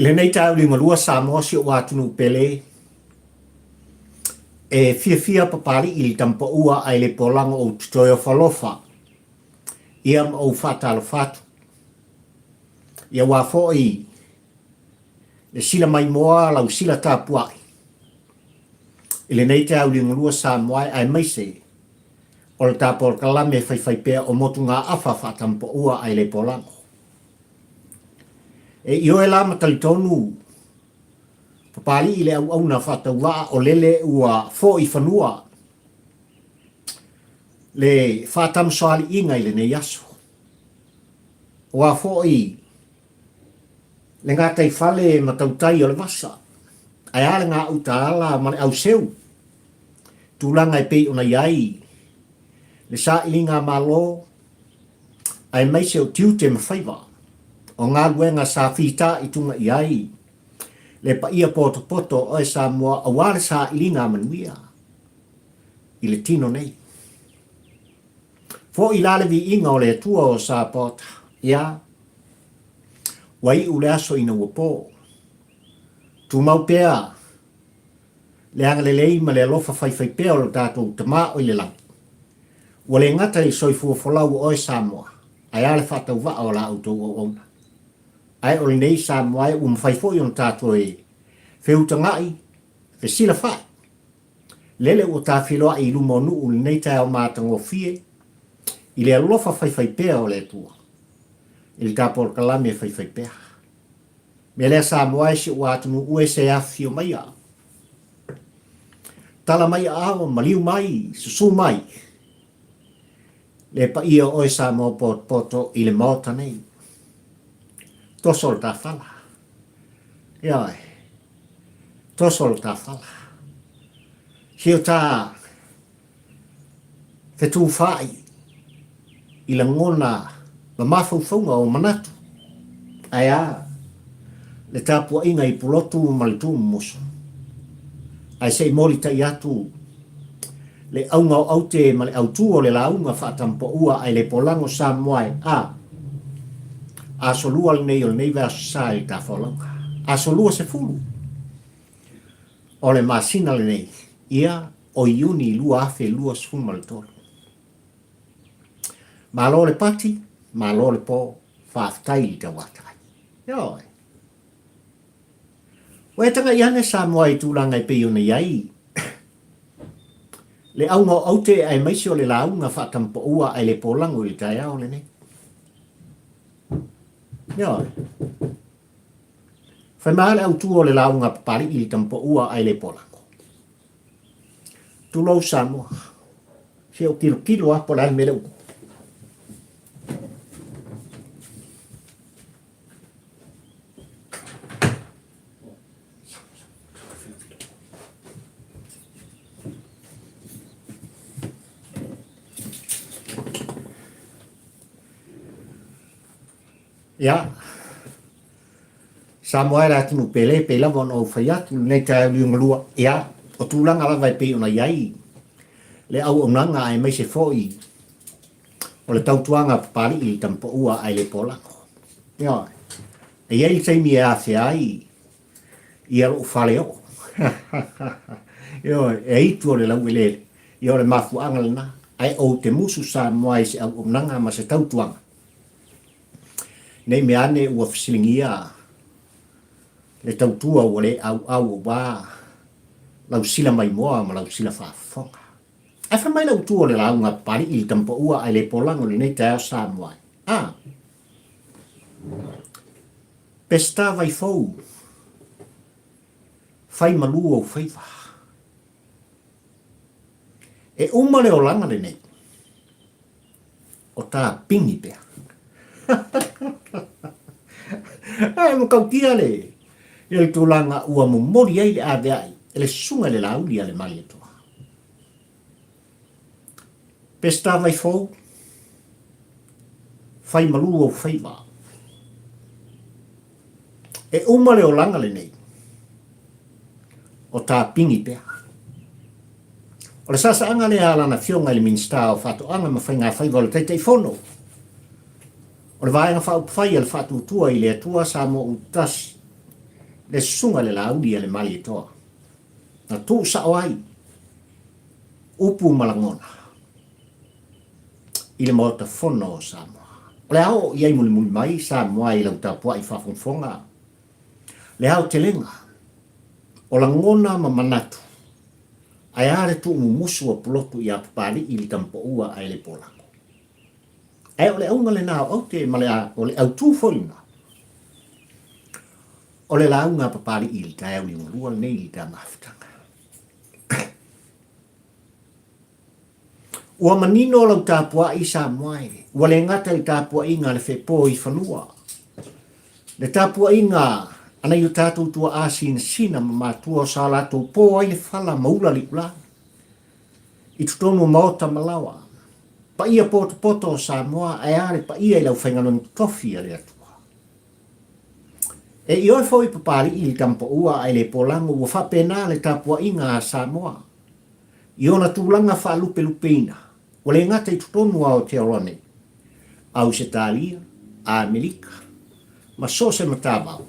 lenei taeao liugalua Samoa si ou atunuu pele, e fiafia Papalii i le tamapaua ae le polago ou te toe ofalofa ia ma ou faatalofa atu. Ia aua foi le sila maimoa lau sila tapuai i lenei taeao liugalua Samoa e aemaise o le ta polokalame faifaipea o motugaafa faatamapaua ae le polago. E ioe la ma talitonu Papalii le auauna faatauvaa o lele ua foi fanua le faatamasoaliiga i lenei aso. Aua foi le gataifale ma tautai o le vasa, ae a le gauta ala ma le auseu, tulaga e pei ona i ai le sailiga Malo aemaise o tiute ma faiva o galuega sa fitaituga i ai le paia potopoto o oe Samoa aua le sailiga manuia i le tino nei. Foi la le viiga o le Atua o Sapaota, ia, ua iu le aso ina ua po. Tumau pea le agalelei ma le alofa faifaipea o lo tatou Tama o i le lagi. Ua le gata i le soifua folau o oe Samoa, ae a le faatauvaa o la outou auauna. Ae o lenei Samoa e ua mafai foi ona ta toe feutaga'i, fesilafa'i. Lele ua ta feiloai i luma o nuu i lenei taeao matagofie i le alofa faifaipea o le Atua, i le ta polokalame faifaipea. Mea lea Samoa e si ou atunuu e se afifio maia. Tala mai aao, maliu mai, susu mai le paia o oe Samoa potopoto i le Maota nei. Toso le tafala. Ioe. Toso le tafala. Si o ta fetufaai i lagona ma mafaufauga o manatu, ae a le tapuaiga i Pulotu ma le Tuumumusu, ae se i molitai atu le auga o aute ma le autū o le lauga faatampaua ae le polago Samoa e a Aso Lua lenei o lenei vaiaso sa i le tafaolauga. Aso 20 o le masina lenei, ia o Iuni 2023. Malo le pati, malo le po, faafetai i le tauatai. Ioe. Ua e tagai ane Samoa i tulaga e pei ona i ai le auga o aute aemaise o le lauga faatampaua ae le polago i le taeao lenei. Ioe. Fai mai le autu o le lauga Papalii i le tampaua ae le polago. Tulou Samoa. Se ou tilotilo lava po o le a le mea lea ua tupu. Ia, Samoa e le atunuu pele, pei lava ona ou fai atu i lenei taeao liugalua, ia, o tulaga lava e pei ona i ai le auaunaga aemaise foi o le tautuaga a Papalii i le tamapaua ae le polago. Ioe. E i ai le taimi e afea ai ia lou faleoo. Ioe, e itu o le laueleele, ia o le mafuaaga lena. Ae ou te musu Samoa i se auaunaga ma se tautuaga. Ne i mea ane ua fesiligia le tautua ua le auau aua lau sila maimoa ma lau sila faafofoga. Ae fai mai le utu o le lauga a Papalii i le tamapaua ae le polago i lenei taeao Samoa e. A! Peseta Vaifou, fai malu ou faiva. E uma le olaga lenei. O ta pini pea. Ae matautia le le tulaga ua momoli ai le aveai e le susuga i le Laauli a le Malietoa. Peseta Vaifou, fai malu ou faiva. E uma le olaga lenei, o ta pini pea. O le saasaaga lea a lana Afioga i le Minisita o Faatoaga ma Faigafaiva o le Taitaifono o le Vaega Faaupufai a le Faatuatua i le Atua Samoa Ututasi. Le Susuga i le Laauli a le Malietoa, na tuusao ai upu ma lagona i le Maota Fono o Samoa. O le a oo i ai mulimuli mai Samoa i lau tapuai faafogafoga le aotelega o lagona ma manatu ae a le tuumumusu o Pulotu ia Papalii i le Tamapaua ae le Polago. Ae o le auga lena o aute ma le, o le autū foi lena o le lauga a Papalii i le taeao liugalua lenei i le ta mafutaga. Ua manino lau tapuai Samoa e, ua le gata i le tapuaiga a le fepo i fanua, le tapuaiga a nai o tatou tuaa sinasina ma matua sa latou po ai le fala ma ula liula i totonu o maota ma laoa, paia potopoto o Samoa ae a le paia i le aufaigaluega totofi a le Atua. E ioe foi Papalii i le Tamapaua ae le Polago ua faapena le tapuaiga a Samoa i ona tulaga faalupelupeina ua le gata i totonu o Aotearoa nei, Ausetalia, Amerika, ma so o se matavao.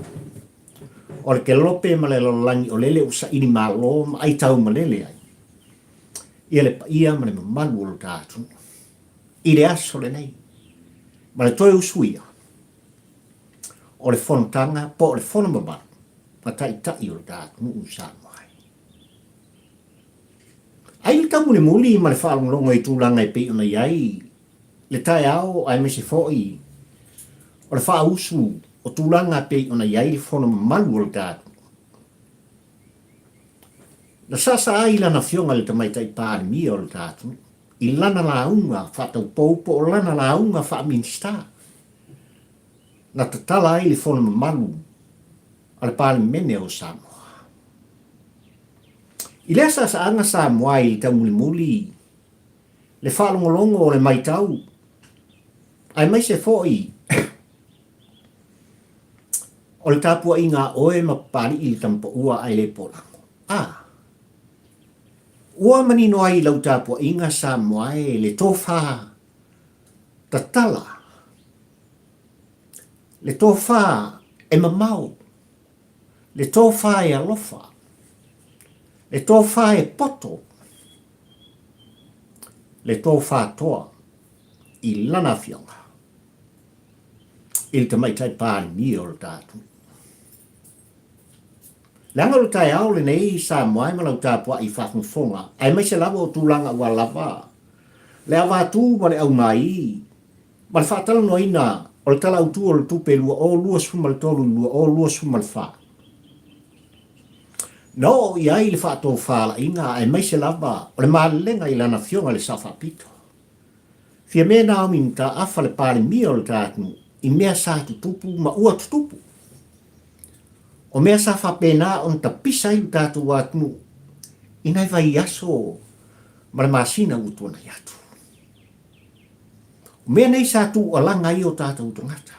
O le kelope ma le lalolagi o lele ua saili malo ma aitau malele ai ia le paia ma le mamalu o lo ta atunuu i le aso lenei ma le toe usuia o le fonotaga po o le fono mamalu ma taitai o lo ta atunuu i Samoa ai. Ai le taumulimuli ma le faalogologo i tulaga e pei ona i ai le taeao aemaise foi o le faausu o tulaga e pei ona i ai le fono mamalu o le ta atunuu. Na saasaa ai lana afioga i le Tamaitai Palemia o le ta atunuu i lana lauga faataupou po o lana lauga faa-Minisita na tatala ai le fono mamalu a le Palemene o Samoa. I lea saasaaga Samoa i le taumulimuli, le faalogologo o le maitau, aemaise foi o le tapuaiga a oe ma Papalii le Tamapaua ae le Polago. A! Ua manino ai i lau tapuaiga Samoa e le tofa tatala, le tofa e mamao, le tofa e alofa, le tofa e poto, le tofa toa i lana afioga i le Tamaitai Palemia o le ta atunuu. Leaga o le taeao lenei Samoa e ma lau tapuai faafogafoga aemaise lava o tulaga ua lava le avatu ma le aumai ma le faatalanoaina o le Tala Autu o le Tupe 2023/2024. Na oo i ai le faatofalaiga aemaise lava o le malelega i lana Afioga i le Sao Faapito, Fiame Naomi Mataafa le Palemia o le ta atunuu i mea sa tutupu ma ua tutupu. O mea sa faapena ona tapisa ai lo tatou atunuu i nai vaiaso ma le masina ua tuanai atu. O mea nei sa tuualaga ai o tatou tagata,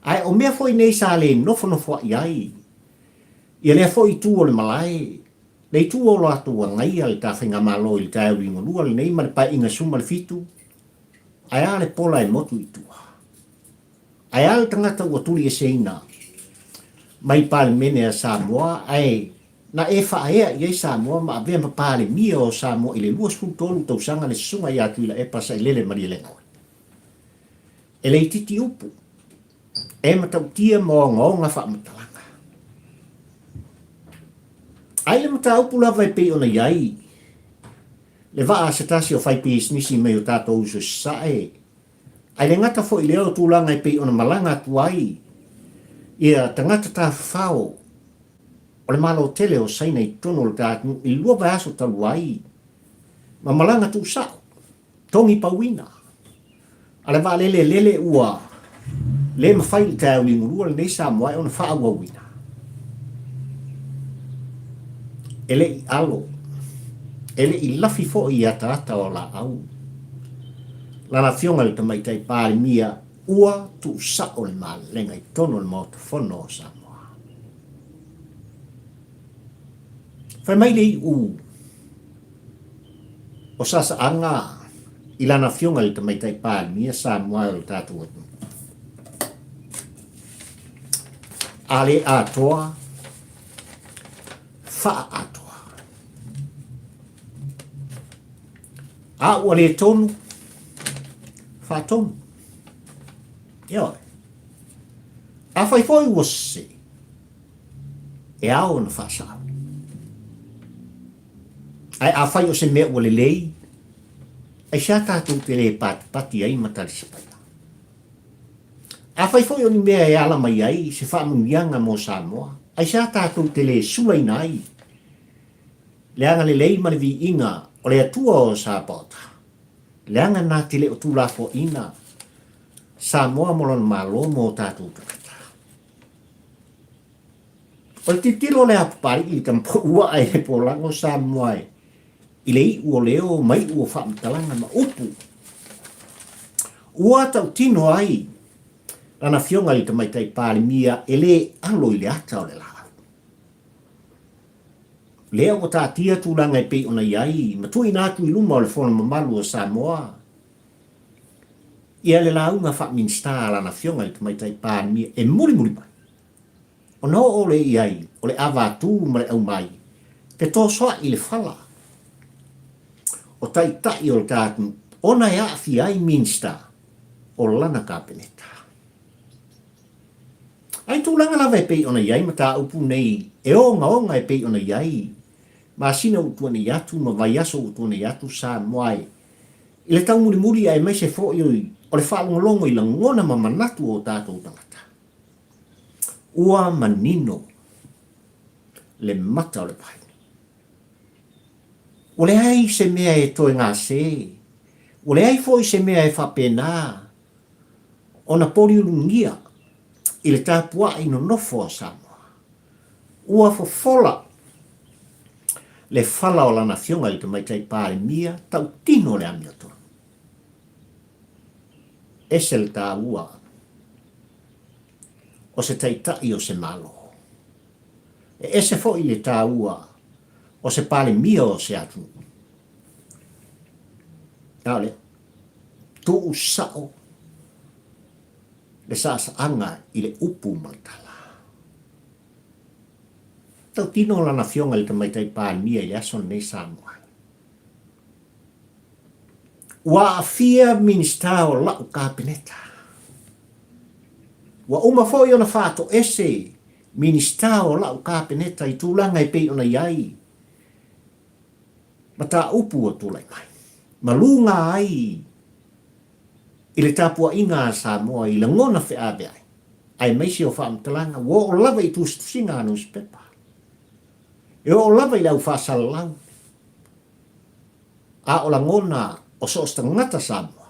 ae o mea foi nei sa le nofonofoa'i ai ia lea foi itu o le malae, le itu o latou agaia le ta faigamalo i le taeao liugalua lenei ma le paeaiga 17, ae a le pola e motu i tua? Ae a le tagata ua tulieseina mai Palemene a Samoa ae na e faaea i ai Samoa ma avea ma Palemia o Samoa i le 23 tausaga le Susuga ia Tuilaepa Sailele Malielegaoi? E le itiiti upu, e matautia ma ogaoga faamatalaga. Ai le mataupu lava e pei ona i ai le vaa a se tasi o faipisinisi mai o tatou uso i Sasae, Ae le gata foi i lea o tulaga e pei ona malaga atu ai ia tagata tafafao o le Malo tele o Saina i totonu o le ta atunuu i le lua vaiaso talu ai ma malaga tuusao, togi pauina a le vaalele lele ua le mafai i le taeao liugalua lenei Samoa e ona faaauauina. E le i alo, e le i lafi foi i ataata o laau. Lana Afioga i le Tamaitai Palemia ua tuusao le malelega i totonu o le Maota Fono o Samoa. Fai mai le iu o sasaaga i Lana Afioga i le Tamaitai Palemia Samoa o le tatou atunuu. A le atoa. Faaatoa. A ua le tonu, faatonu. Ioe. Afai foi ua sese, e ao ona faasao. Ae afai o se mea ua lelei, aisea tatou te le patipati ai ma talisapaia? Afai foi o ni mea e ala mai ai se faamanuiaga mo Samoa, aisea tatou te le sulaina ai le agalelei ma le viiga o le Atua o Sapaota, leaga na te le o tuulafoaina Samoa mo lona Malo mo tatou tagata? O le tilotilo lea a Papalii i Tamapua ae le polago Samoa e i le iu o leo ma iu o faamatalaga ma upu ua tautino ai lana afioga i le Tamaitai Palemia e le alo i le ata o le laau. Lea ua taatia tulaga e pei ona i ai ma tuuina atu i luma o le Fono Mamalu o Samoa ia le lauga faa-Minisita a lana afioga i le Tamaitai Palemia e mulimuli mai. Ona oo lea i ai o le avatū ma le aumai, fetosoaʻi le fala o taitai o le ta atunuu ona e aafia ai Minisita o lana Kapeneta. A i tulaga lava e pei ona i ai mataupu nei e ogaoga e pei ona i ai masina ua tuanai atu ma vaiaso ua tuanai atu Samoa e i le taumulimuli aemaise foi o le faalogologo i lagona ma manatu o tatou tagata. Ua manino le mata o le vai. Ua leai se mea e toe gase, ua leai foi se mea e faapena ona poliulugia i le tapuai nonofo a Samoa. Ua fofola le fala o lana afioga i le Tamaitai Palemia tautino le amiotonu. Ese le taua o se taitai o se Malo. E ese foi le taua o se Palemia o se atunuu. A o lea, tuu sao le saasaaga i le upu ma le tala. Tautino lana afioga i le Tamaitai Palemia i le aso lenei Samoa. Ua aafia Minisita o la'u Kapeneta. Ua uma foi ona faatoese Minisita o la'u Kapeneta i tulaga e pei ona i ai mataupu ua tulai mai, ma luga ai i le tapuaiga a Samoa i lagona feaveai, aemaise o faamatalaga ua oo lava i tusitusiga a nusipepa, e oo lava i le au faasalalau. A o lagona o so o se tagata Samoa,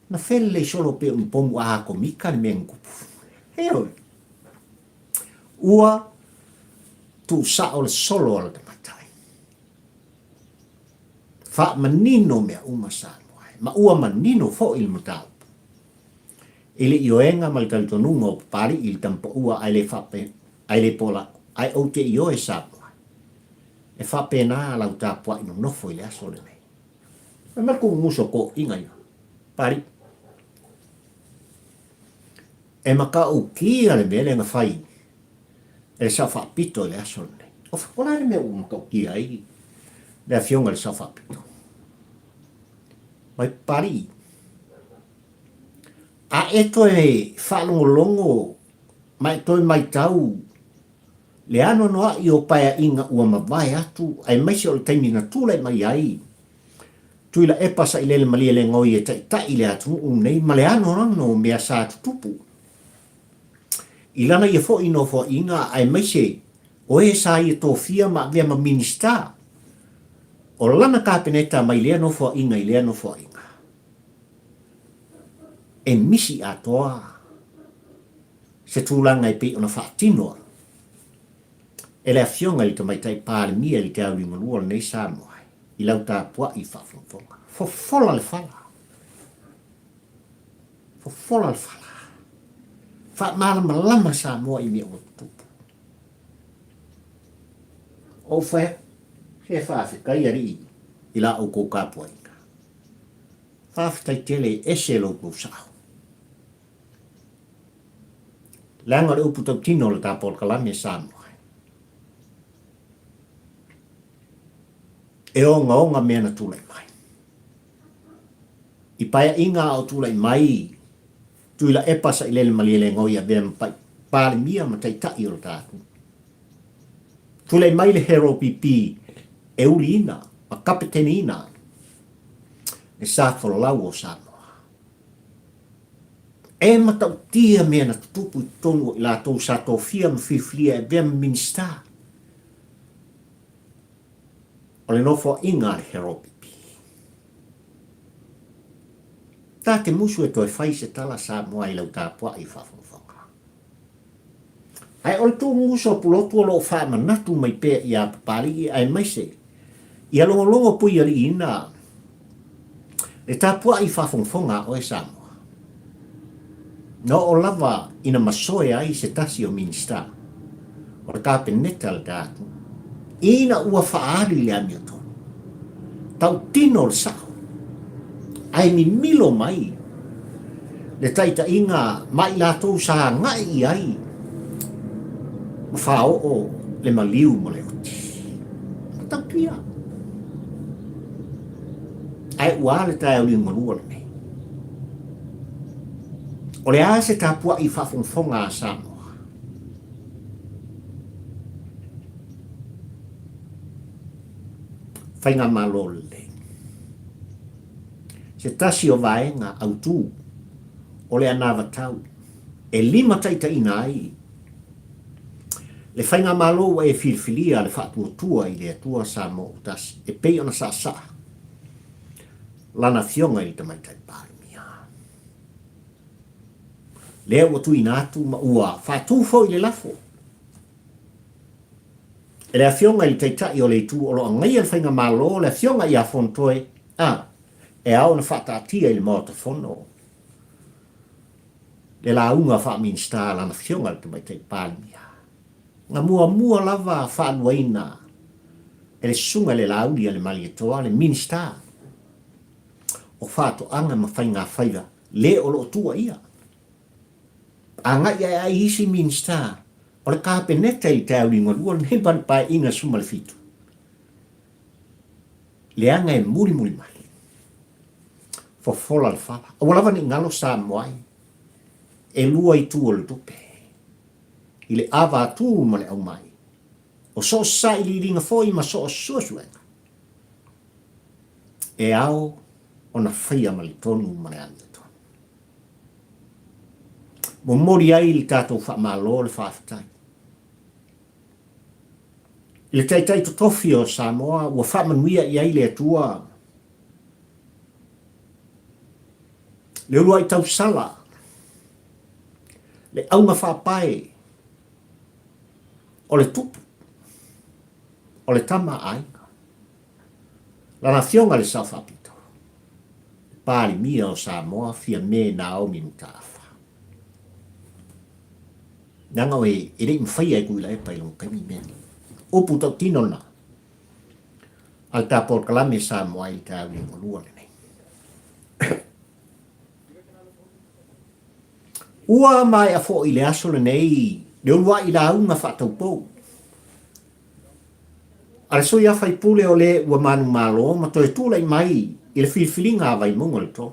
na felelei solo pei o ni pomu atomika le mea na tupu. Ioe. Ua tuusao le solo a le tamaitai. Faamanino mea uma Samoa e, ma ua manino foi le mataupu. I le ioega ma le talitonuga o Papalii i le tamapaua ae le faapea, ae le pola, ae ou te ioe Samoa. E faapena lau tapuai nonofo i le aso lenei. Fai mai le kumugusu o toʻiga ia, Papalii. E matautia le mea lea na fai e le Sao Faapito i le aso lenei. O le a le mea ua matautia ai le afioga i le Sao Faapito? Mai Papalii, a e toe faalogologo ma e toe matau le anoanoai o paeaiga ua mavae atu aemaise o le taimi na tulai mai ai Tuilaepa Sailele Malielegaoi e taitai le atunuu nei ma le anoano o mea sa tutupu i lana ia foi nofoaiga aemaise o e sa ia tofia ma avea ma Minisita o lana Kapeneta mai lea nofoaiga i lea nofoaiga. E misi atoa se tulaga e pei ona faatino e le Afioga i le Tamaitai Palemia i le Te Auliugalua o lenei Samoa i lau tapuai faafogafoga. Fofola le fala. Fofola le fala. Faamalamalama Samoa i mea ua tutupu. Ou fai atu, se faafetai alii i la outou tapuaiga. Faafetai tele e ese lo outou sao. Leaga o le upu tautino o le ta polokalame Samoa. E ogaoga mea na tulai mai. I paeaiga a o tulai mai Tuilaepa Sailele Malielegaoi avea ma pai Palemia ma Taitai o le ta atunuu. Tulai mai le HRPP e uliina ma kapeteneina le sa folau o Samoa. E matautia mea na tutupu i totonu o i latou sa tofia ma filifilia e avea ma Minisita o le nofoaiga a le HRPP. Ta te musu e toe fai se tala Samoa i lau tapuai faafogafoga. Ae o le tuumusu o Pulotu o lo o faamanatu mai pea iā Papalii aemaise ia logologo puialiiina le tapuai faafogafoga a oe Samoa. Na oo lava ina masoe ai se tasi o Minisita o le Kapeneta le ta atunuu ina ua faaali le amiotonu tautino le sao ae mimilo mai le taitaiga ma i latou sa agai i ai ma faaoo le maliu ma le oti. Matautia. Ae ua a le taeao liugalua lenei? O le a se tapuai faafogafoga a Samoa? Faigamalo lelei. Se tasi o vaega autū o le anavatau e limataitaiina ai le Faigamalo ua e filifilia le faatuatua i le Atua Samoa ua tasi e pei ona saasaa Lana Afioga i le Tamaitai Palemia. Lea ua tuuina atu ma ua faatu foi le lafo e le Afioga i le Taitai o le Itu o lo o agaia le Faigamalo, le Afioga ia Fonotoe A, e ao ona faataatia i le Maota Fono le lauga faa-Minisita a Lana Afioga i le Tamaitai Palemia, na muamua lava faaluaina e le Susuga i le Laauli a le Malietoa, le Minisita o Faatoaga ma Faigafaiva, le o lo o tuuaia. Agai ae ai isi Minisita o le Kapeneta i le taeao liugalua lenei ma le Paeaiga 17. Leaga e mulimuli mai. Fofola le fala. Aua lava ne i galo Samoa ai. Elua itu o le tupe. I le ava atu ma le aumai. O so o se sailiiliga foi ma so o se suesuega. E ao ona faia ma le tonu ma le amiotonu. Momoli ai le tatou faamalo le faafetai. I le Taitai totofi o Samoa ua faamanuia i ai le Atua le uluai tausala, le auga faapae o le tupu, o le tama a aiga. Lana Afioga i le Sao Faapito, le Palemia o Samoa Fiame Naomi Mataafa. Leaga oe e le i mafaia e Tuilaepa i lona taimi mea nei. Upu tautino lena a le ta polokalame Samoa i le taeao liugalua lenei. Ua maea foi le aso lenei le uluai lauga faataupou a le sui usufono o le ua manumalo ma toe tulai mai i le filifiliga a Vaimauga i le 3.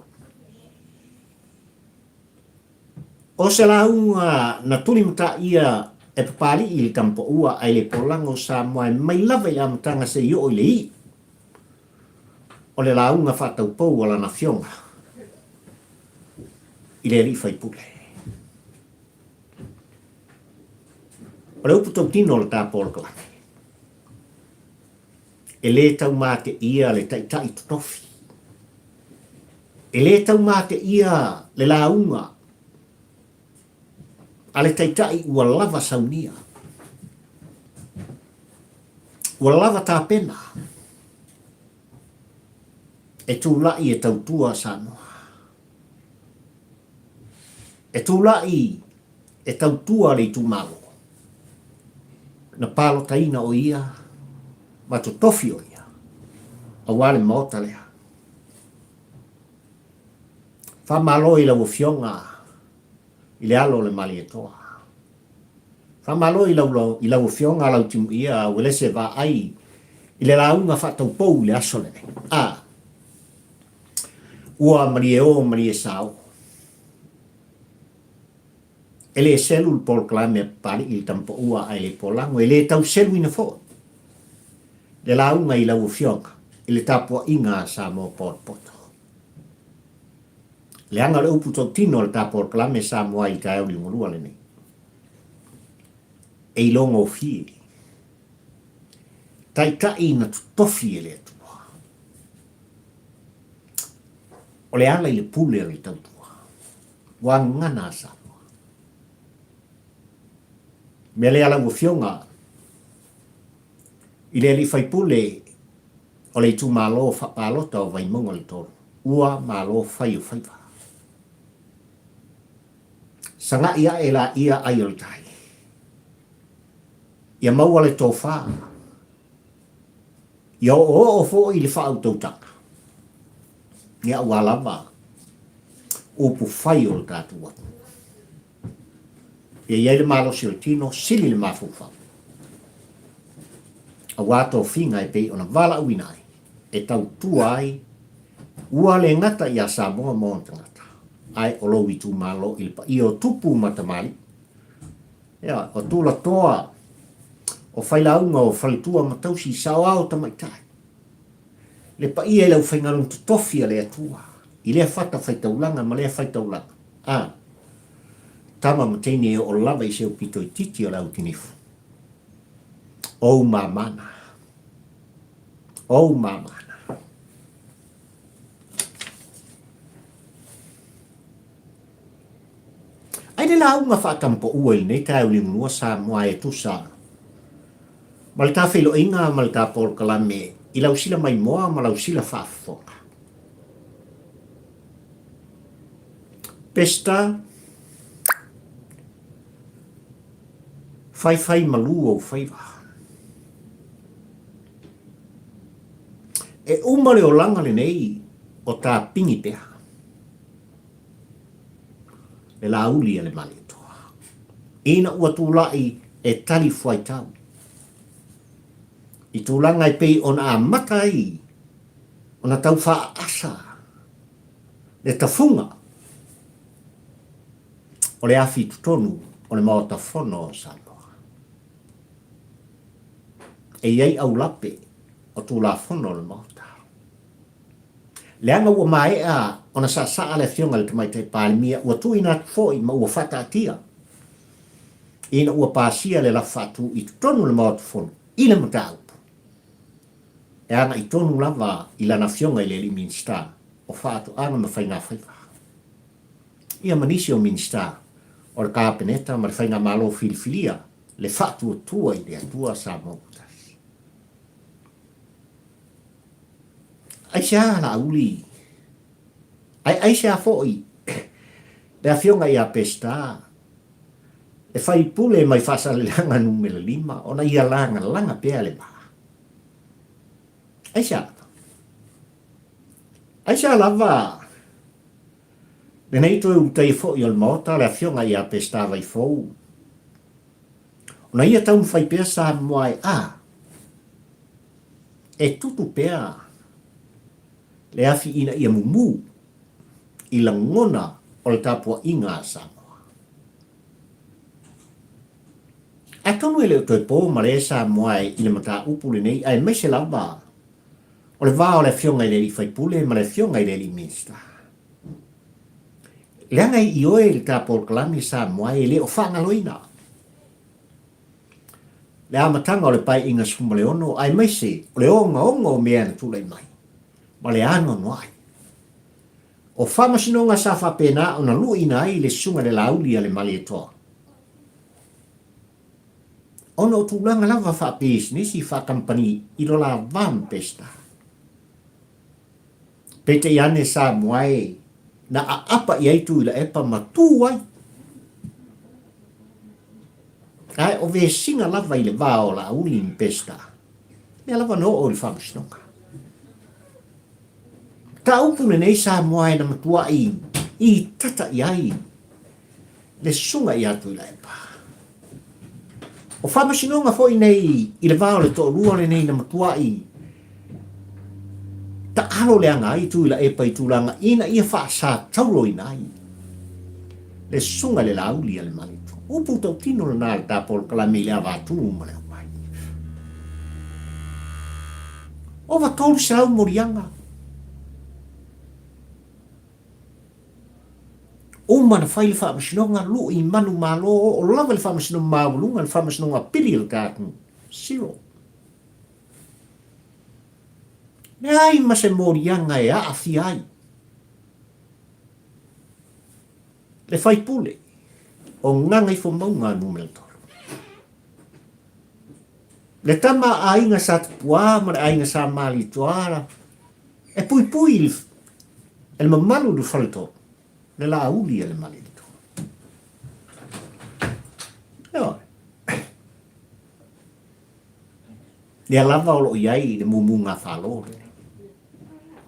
O se lauga na tulimataia e Papalii i le Tamapaua ae le Polaga o Samoa e mai lava i le amataga seia oo i le iu o le lauga faataupou a lana afioga i le alii faipule. O le upu tautino o le ta polokalame, e le taumateia le taitai totofi. E le taumateia le lauga a le taitai ua lava saunia, ua lava tapena e tulai e tautua Samoa. E tulai e tautua le itumalo na palotaina o ia ma totofi o ia aua le Maota lea. Faamalo i lau Afioga i le alo o le Malietoa. Faamalo i lau, i lau Afioga Lautimuia Uelese Vaai. I le lauga faataupou i le aso lenei. A Ua malie o malie sao. E le selu le polokalame a Papalii i le Tamapaua ae le polago, e le tau seluina foi le lauga i lau Afioga i le tapuaiga a Samoa potopoto. Leaga o le upu tautino o le ta polokalame Samoa i taeao liugalua lenei, e ilogofie, taitai na totofi e le Atua. O le ala i le pule o le tautua. Ua gagana a Samoa. Mea lea lau Afioga i le alii faipule o le itumalo faapalota o Vaimauga le 3, ua malo fai o faiva. Sagai ae laia ai o le tai. Ia maua le tofa. Ia oooo foi le faautautaga, ia aua lava upu fai o le tatou atunuu. Ia i ai le malosi o le tino, sili le mafaufau, aua tofiga e pei ona valaauina ai, e tautua ai ua le gata iā Samoa ma ona tagata, ae o lou itumalo i le paia o tupu ma tamalii. Ia, o tulatoa, o failauga, o faletua ma tausi, saoao tamaitai. Le paia i le aufaigaluega totofi a le Atua, i lea fata faitaulaga ma lea faitaulaga, a, tama ma teine e oo lava i se aupito itiiti o le autinifu. O ou mamana. O ou mamana. Ai le lauga faatampoua i lenei taeao liugalua Samoa e tusa ma le ta feiloaiga ma le ta polokalame i lau sila maimoa ma lau sila faafofoga. Pesita, faifai malu ou faiva. E uma le olaga lenei o ta pigi pea. Le lāuli a le Malietoa. Ina ua tulai e tali fuaitau i tulaga e pei ona amata ai ona tau faaasa le tafuga o le afi i totonu o le Maota Fono o Samoa. E i ai aulape o Tulafono o le Maota. Leaga ua maea ona saasaa le Afioga i le Tamaitai Palemia, ua tuuina atu foi ma ua faataatia ina ua pasia le lafo faatu i totonu o le Maota Fono i le mataupu e agai tonu lava i lana Afioga i le Alii Minisita o Faatoaga ma Faigafaiva, ia ma nisi o Minisita o le Kapeneta ma le Faigamalo filifilia le Faatuatua i le Atua Samoa ua Tasi. Aisea Laauli? Ae aisea foi le afioga ia Peseta e faipule mai Faasaleleaga numera 5 ona ia lagalaga pea le va? Aisea lava? Aisea lava lenei toe ulutaia foi o le Maota le afioga ia Peseta Vaifou ona ia taumafai pea Samoa e a E tutu pea le afi ina ia mumu i lagona o le tapuaiga a Samoa. Atonu e le o toe po ma le Samoa i le mataupu lenei aemaise lava o le va o le Afioga i le Alii Faipule ma le Afioga i le Alii Minisita. Leaga e ioe le ta polokalame Samoa e le o faagaloina. Le amataga o le Paeaiga 16 aemaise o le ogaoga o mea na tulai mai ma le anoanoai o faamasinoga sa faapena ona luaina ai le Susuga i le Laauli a le Malietoa ona o tulaga lava faapisinisi faakamupani i lo la va ma Peseta. Peitai ane Samoa e na aapa i ai Tuilaepa ma tu ai. Ae o vesiga lava i le va o Laauli ma Peseta, lea lava na oo i le faamasinoga. Mataupu lenei Samoa e na matuai i tata i ai le susuga ia Tuilaepa. O faamasinoga foi nei i le va o le toalua lenei na matuai taalo leaga ai Tuilaepa i tulaga ina ia faasatauloina ai le susuga i le Laauli a le Malietoa. Upu tautino lena a le ta polokalame i le ava atu ma le aumai. Ova 300 moliaga. Uma na fai le faamasinoga, lui manumalo, oo lava i le faamasinoga maualuga, le faamasinoga pili a le ta atunuu. Zero. Leai ma se moliaga e aafia ai le faipule o Gagaifomauga 3. Le tama a aiga Sa Tupuā ma le aiga Sa Malietoa e puipui e le mamalu i le faletolu le laauli a le Malietoa. Ioe. Lea lava o lo o i ai le mumu gafalo lenei.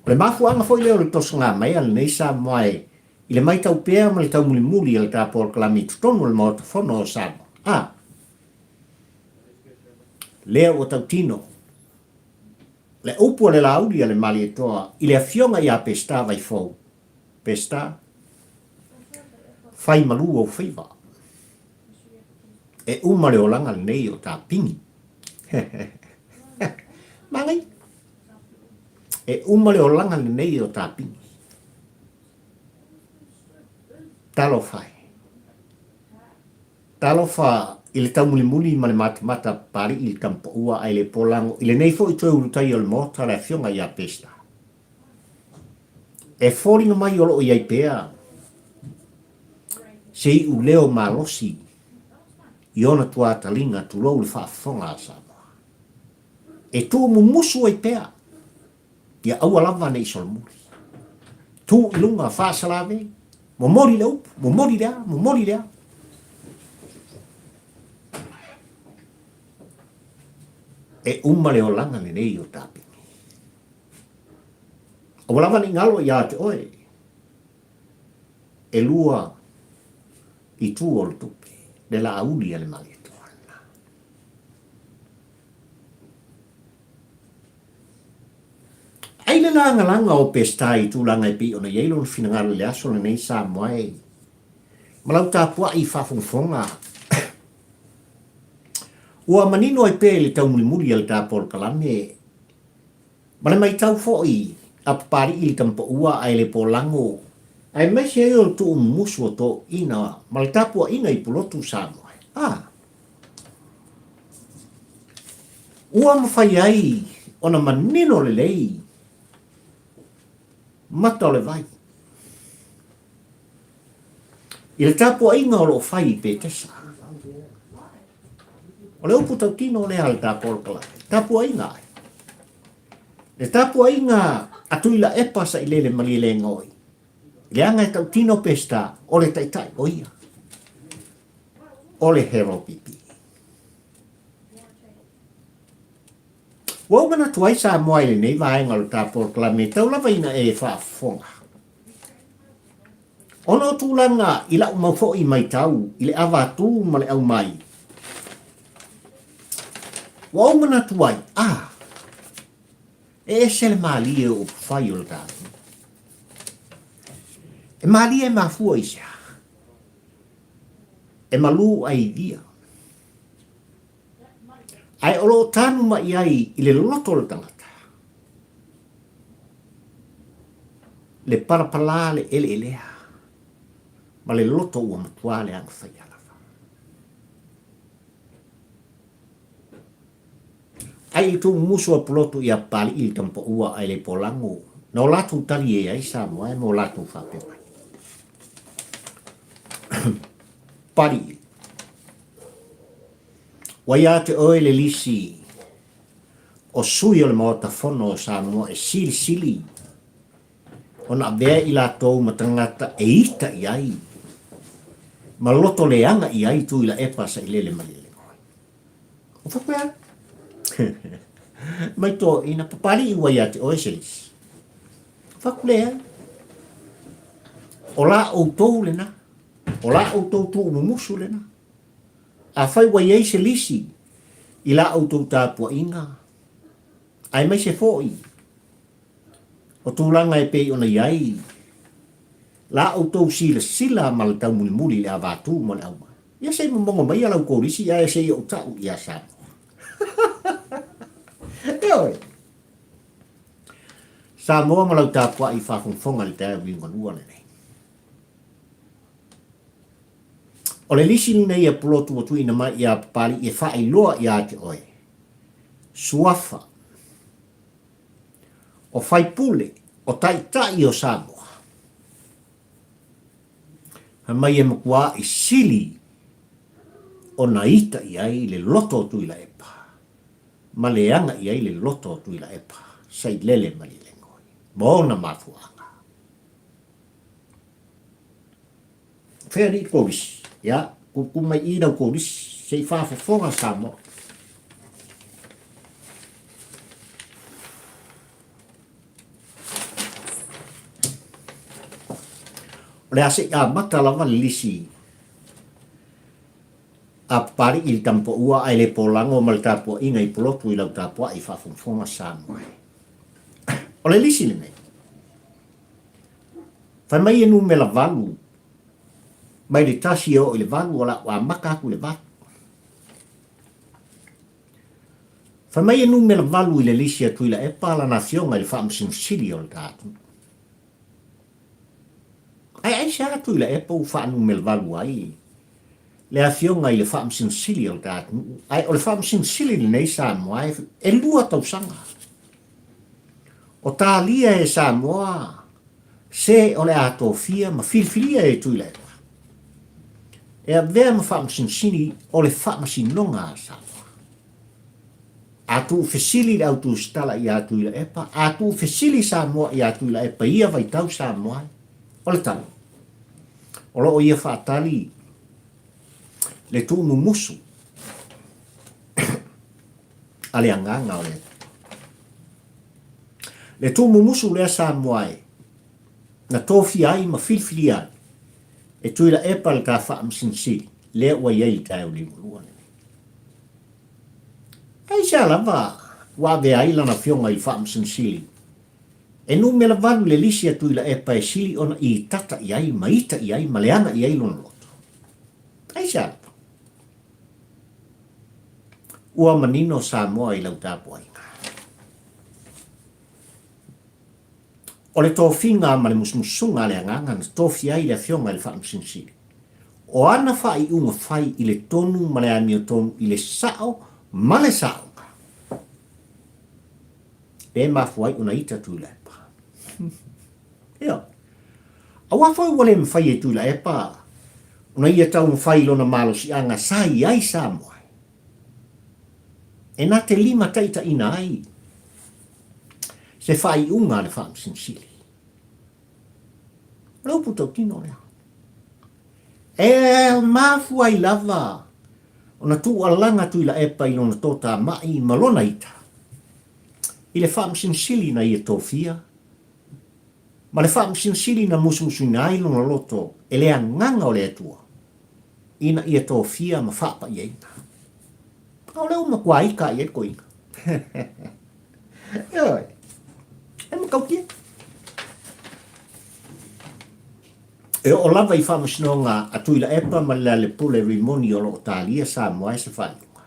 O le mafuaaga foi lea o le tosoga mai a lenei Samoa e i le maitau pea ma le taumulimuli a le ta polokalame i totonu o le Maota Fono o Samoa. A lea ua tautino le upu a le Laauli a le Malietoa i le afioga ia Peseta Vaifou, Peseta, fai malu ou faiva. E uma le olaga lenei o ta pigi. Manaia. E uma le olaga lenei o ta pigi. Talofa e. Talofa i le taumulimuli ma le matamata Papalii i le Tamapaua ae le polago i lenei foi toe ulutaia o le Maota le Afioga ia Peseta. E foliga mai o lo o i ai pea se iuleo malosi i ona tuataliga tulou le faafofoga a Samoa. E tuumumusu ai pea ia aua lava ne i solomuli. Tu i luga, faasalave, momoli le upu, momoli le a, momoli le a. E uma le olaga lenei o Tapini. Aua lava ne i galo ia te oe, elua itu o le tupe, le laauli a le Malietoa lena. Ai le lagalaga o Peseta i tulaga e pei ona i ai lona finagalo i le aso lenei Samoa e ma lau tapuai faafogafoga ua manino ai pea i le taumulimuli a le ta polokalame Ma le maitau foi a Papalii i le tamapaua ae le polago, aemaise ai o le tuumumusu o toeaiina ma le tapuaiga i Pulotu Samoa. A! Ua mafai ai ona manino lelei mata o le vai i le tapuaiga o lo o fai i Petesa. O le upu tautino lea a le ta polokalame, tapuaiga ai. Le tapuaiga a Tuilaepa Sailele Malielegaoi, leaga e tautino Peseta, o le taitai o ia, o le Hero PP. Ua ou manatu ai Samoa i lenei vaega o le ta polokalame, tau lava ina e faafofoga. Ona o tulaga i lau mau foi maitau i le avatu ma le aumai, ua ou manatu ai, a, e ese le malie o upufai o le tatou. E malie e mafua i se a? E malū ai ia. Ae o lo o tanu mai ai i le loto o le tagata. Le palapala le eleelea ma le loto ua matua leaga faia lava. Ai i tuumusu a Pulotu ia Papalii i le tamapaua ae le polago na o latou tali e ai Samoa e mo latou faapea mai. Papalii, ua ia te oe le lisi o sui o le Maota Fono o Samoa e silisili ona avea i latou ma tagata e ita i ai ma loto leaga i ai Tuilaepa Sailele Malielegaoi. O faapea mai toeaiina, Papalii ua ia te oe se lisi. Fatu leai. O la outou lena. O la outou tuumumusu lena. Afai ua i ai se lisi i la outou tapuaiga, aemaise foi o tulaga e pei ona i ai la outou silasila ma le taumulimuli i le avatu ma le aumai, ia se i momono maia lau kolisi ae se i ou tau ia Samoa. Ioe. Samoa ma lau tapuai faafogafoga i le taeao liugalua lenei. O le lisi lenei a Pulotu ua tuuina mai ia Papali'i e faailoa ia te oe, suafa o faipule, o taitai o Samoa. Fai mai e matuā i sili ona ita i ai le loto o Tuilaepa ma leaga i ai le loto o Tuilaepa Sailele Malielegaoi ma ona mafuaaga. Fea alii kolisi? Ia, tutu mai i lau kolisi, se i faafofoga Samoa. O le a se i amata lava le lisi a Papali'i i le Tamapaua ae le polago ma le tapuaiga i Pulotu i lau tapuai faafogafoga Samoa e. O le lisi lenei, Fai mai e numera valu, mai le tasi e oo i le valu, o le a ou amata atu i le valu. Fai mai e numera valu i le lisi a Tuilaepa lana afioga i le Faamasino Sili o le ta atunuu. Ae aisea Tuilaepa ua faanumera valu ai le afioga i le Faamasino Sili o le ta atunuu? Ae o le Faamasino Sili lenei Samoa e lua tausaga. O talia e Samoa se o le a tofia ma filifilia e Tuilaepa e avea ma faamasinosini o le Faamasinoga a Samoa. A tuufesili le au tusitala ia Tuilaepa, a tuufesili Samoa ia Tuilaepa i ia vaitau Samoa, o le tali, o lo o ia faatali le tuumumusu a le Agaga o le Atua. Le tuumumusu lea Samoa e na tofia ai ma filifilia ai e Tuilaepa le ta Faamasino Sili lea ua i ai i le taeao liugalua lenei. Aisea lava ua avea ai lana afioga i le Faamasino Sili e numera valu le lisi a Tuilaepa e sili ona itata i ai ma ita i ai ma leaga i ai lona loto? Aisea lava? Ua manino Samoa i lau tapuaiga. O le tofiga ma le musumusuga a le Agaga na tofia ai le Afioga i le Faamasino Sili. O ana faaiuga fai i le tonu ma le amiotonu i le sao ma le saoga, e mafua ai ona ita Tuilaepa. Ioe. Aua foi ua le mafai e Tuilaepa ona ia taumafai i lona malosiaga sa i ai Samoa e na te limataitaiina ai se faaiuga a le Faamasino Sili. O le upu tautino lea. E mafua ai lava ona tuualaga Tuilaepa i lona totamai ma lona ita i le Faamasino Sili na ia tofia ma le Faamasino Sili na musumusuina ai lona loto e le Agaga o le Atua ina ia tofia ma faapaiaina. A o lea ua matua ita i ai le toeaina. Ioe, e matautia. E oo lava i faamasinoga a Tuilaepa ma Lealepule Rimoni o lo o talia Samoa e se faaiuga.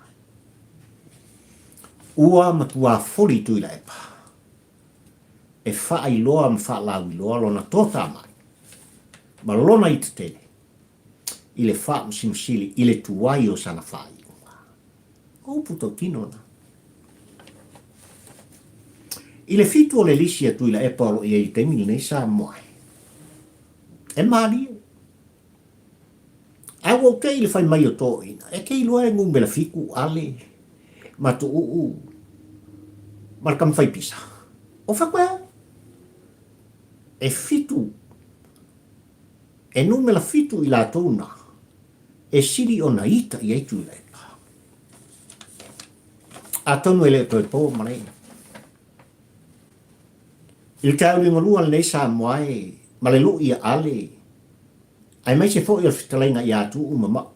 Ua matua foli Tuilaepa e faailoa ma faalauiloa lona totamai ma lona ita tele i le Faamasino Sili i le tuai o sana faaiuga. O upu tautino na. I le fitu o le lisi a Tuilaepa o lo o i ai i le taimi lenei Samoa e malie. Ae ua ou te i le fai mai o toeaiina, e te iloa e numera fitu ale ma tuuu ma le tama fai pisa. O fea koe au? E fitu, e numera fitu i latou na e sili ona ita i ai Tuilaepa. Atonu e le o toe po malaina. I le taeao liugalua lenei Samoa e ma le lui ia Ale, aemaise foi o le fetalaiga ia Tuuu ma Mau.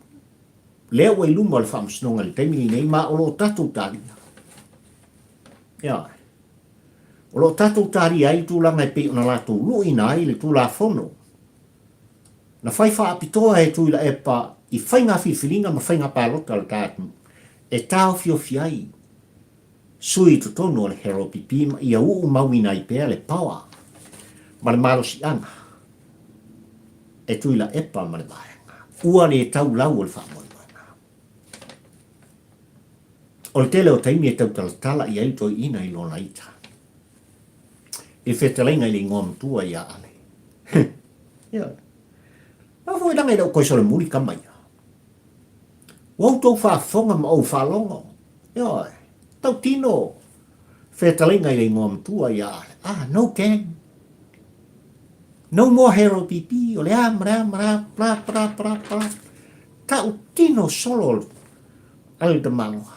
Lea ua i luma o le Faamasinoga i le taimi lenei ma o lo o tatou talia. Ioe. O lo o tatou talia ai le tulaga e pei ona latou luʻina ai le Tulafono na fai faapitoa e Tuilaepa i faiga filifiliga ma faiga palota a le ta atunuu e taofiofi ai sui i totonu o le HRPP ma ia uumauina ai pea le power ma le malosiaga e Tuilaepa ma le vaega. Ua le tau lau o le faamoemoega. O le tele o taimi e tautalatala i ai le toeaina i lona ita. I le fetalaiga i le igoa matua ia Ale. Ioe. Aua foi leaga e le o toe solomuli tama ia. Ua outou faafofoga ma ou faalogo. Ioe. Tautino fetalaiga i le igoa matua ia Ale. Ah, no gang. No more Hero PP, o le a ma le a ma le a, bla bla bla bla. Tautino solo a le tamaloa.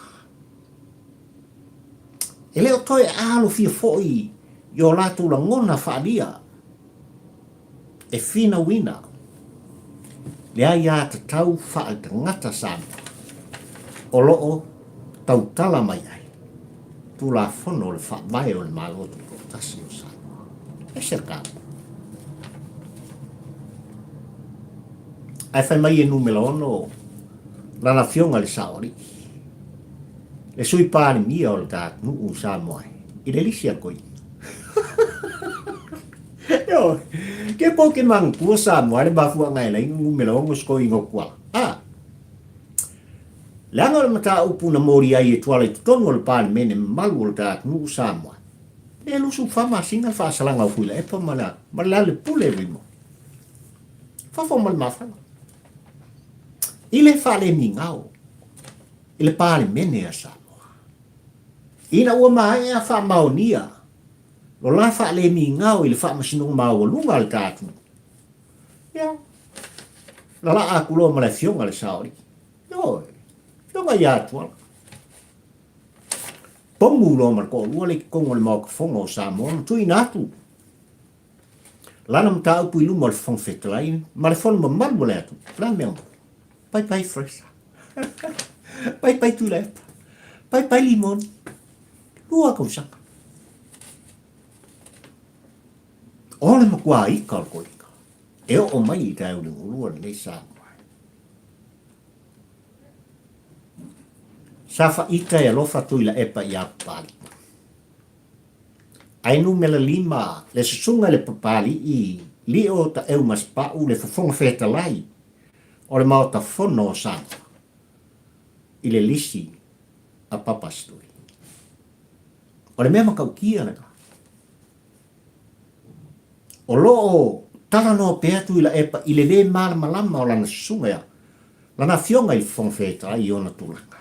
E le o toe alofia foi i o latou lagona faaalia e finauina le aiatatau faaletagata Samoa o lo o tautala mai ai Tulafono o le Faavae o le Malo Tutoatasi o Samoa. Ese le taua. Ae fai mai e numera 6 lana afioga i le Saoalii, le Sui Palemia o le ta atunuu Samoa i le lisi a le toeaina. Ioe, ke po ke manatua Samoa le mafuaaga e alai ona numera 6 se toeaina o Tuala. A! Leaga o le mataupu na moli ai e Tuala i totonu o le Palemene mamalu o le ta atunuu Samoa, e 24 masina le faasalaga o Tuilaepa ma le ma le Lalipule Vaimauga. Fafo ma le mafana. I le faalemigao i le Palemene a Samoa. Ina ua maea faamaonia lo la faalemigao i le Faamasinoga Maualuga a le ta atunuu, ia, lalaa atu loa ma le Afioga i le Saoalii. Ioe, Afioga ia Tuala. Pomu loa ma le toalua le i totonu o le Maota Fono o Samoa ma tuuina atu lana mataupu i luma o le Fofoga Fetalai ma le fono mamalu o le atunuu. O le a mea moni? Pai pai Fraser. Pai pai Tuilaepa. Pai pai Limoni. Lua tausaga. O le matua ika o le toeaina e oo mai i taeao liugalua lenei Samoa. Sa faita e alofa Tuilaepa iā Papalii. Ae numera lima le susuga i le Papalii Lio Taeumasepau le Fofoga Fetalai o le Maota Fono o Samoa i le lisi a Papa Stui. O le mea matautia lena. O lo o talanoa pea Tuilaepa i le lē malamalama o lana susuga, lana afioga i le Fofoga Fetalai i ona tulaga.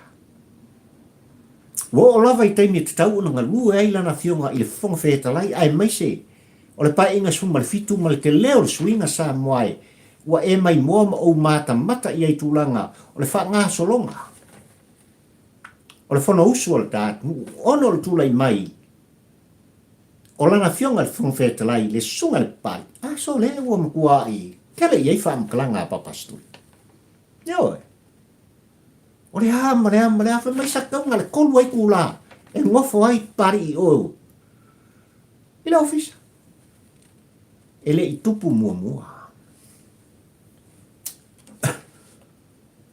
Ua oo lava i taimi e tatau ona galue ai lana afioga i le Fofoga Fetalai aemaise o le Paeaiga 17 ma le tele o le suiga Samoa e ua e maimoa ma ou matamata i ai tulaga o le faagasologa o le Fonousu a le ta atunuu ona o le tulai mai o lana afioga i le Fofoga Fetalai le Susuga i le Papalii, a sole ua matua'i tele i ai faamatalaga a Papa Stuli. Ioe. O le a ma le a ma le a, fai mai sa tauga le kolu ai itulā e nofo ai Papalii i o i le ofisa. E le i tupu muamua.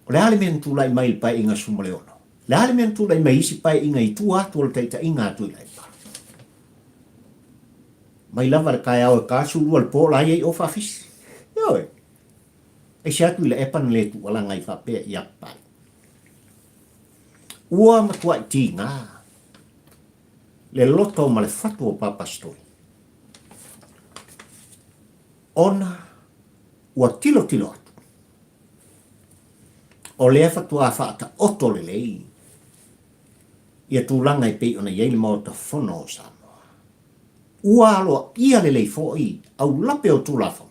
O le a le mea na tulai mai i le Paeaiga 16? O le a le mea na tulai mai i isi Paeaiga i tua atu o le taitaiga a Tuilaepa? Mai lava le taeao e 42 le po la i ai o faafisi. Ioe. Aise atu i Tuilaepa na le tuualaga ai faapea ia Papalii. Ua matuai tiga le loto ma le fatu o Papa Stoi ona ua tilotilo atu O lea faatoa faataoto lelei ia tulaga e pei ona i ai le Maota Fono o Samoa. Ua aloaia lelei foi aulape o Tulafono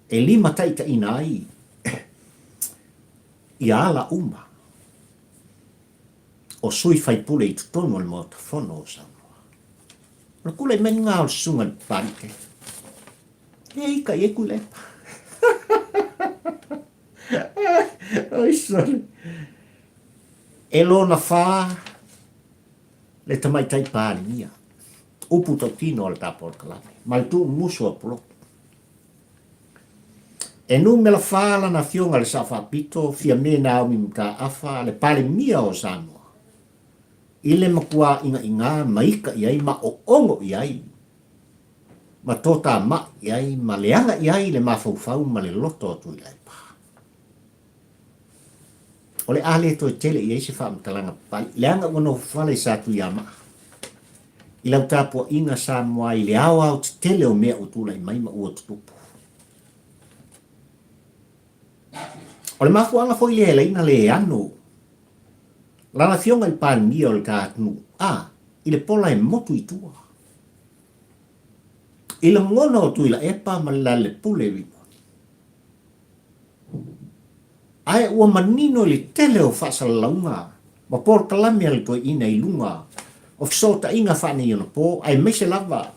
e limataitaiina ai ia ala uma o sui faipule i totonu o le Maota Fono o Samoa. O le tulai mai lena o le Susuga i le Papalii E ika i ai Tuilaepa. Oi sole. E lona whā le tamaitai Palemia. Upu tautino a le tā polokalame. Ma le tuumusu a Pulotu. E numera whā lana afioga le Sao Faapito, Fiame Naomi Mataafa, le Palemia o Samoa. I le matua ingaiga ma ika i ai ma oogo i ai, ma tōtāmaʻi i ai ma leaga i ai le mafaufau ma le loto o Tuilaepa. O le a le toe tele i ai se faamatalaga papali, leaga ua nofofale i Satuiamaa, i lau tapuaiga Samoa i le aoao tetele o mea ua tulai mai ma ua tutupu. O le mafuaaga foi lea e laina le ano Lana Afioga i le Palemia o le ta atunuu, a, i le pola e motu i tua. I lagona o Tuilaepa ma le Lalelepule Rimoni. Ae ua manino i le tele o faasalalauga ma polokalame a le toeaina i luga o fesootaiga faaneionapo aemaise lava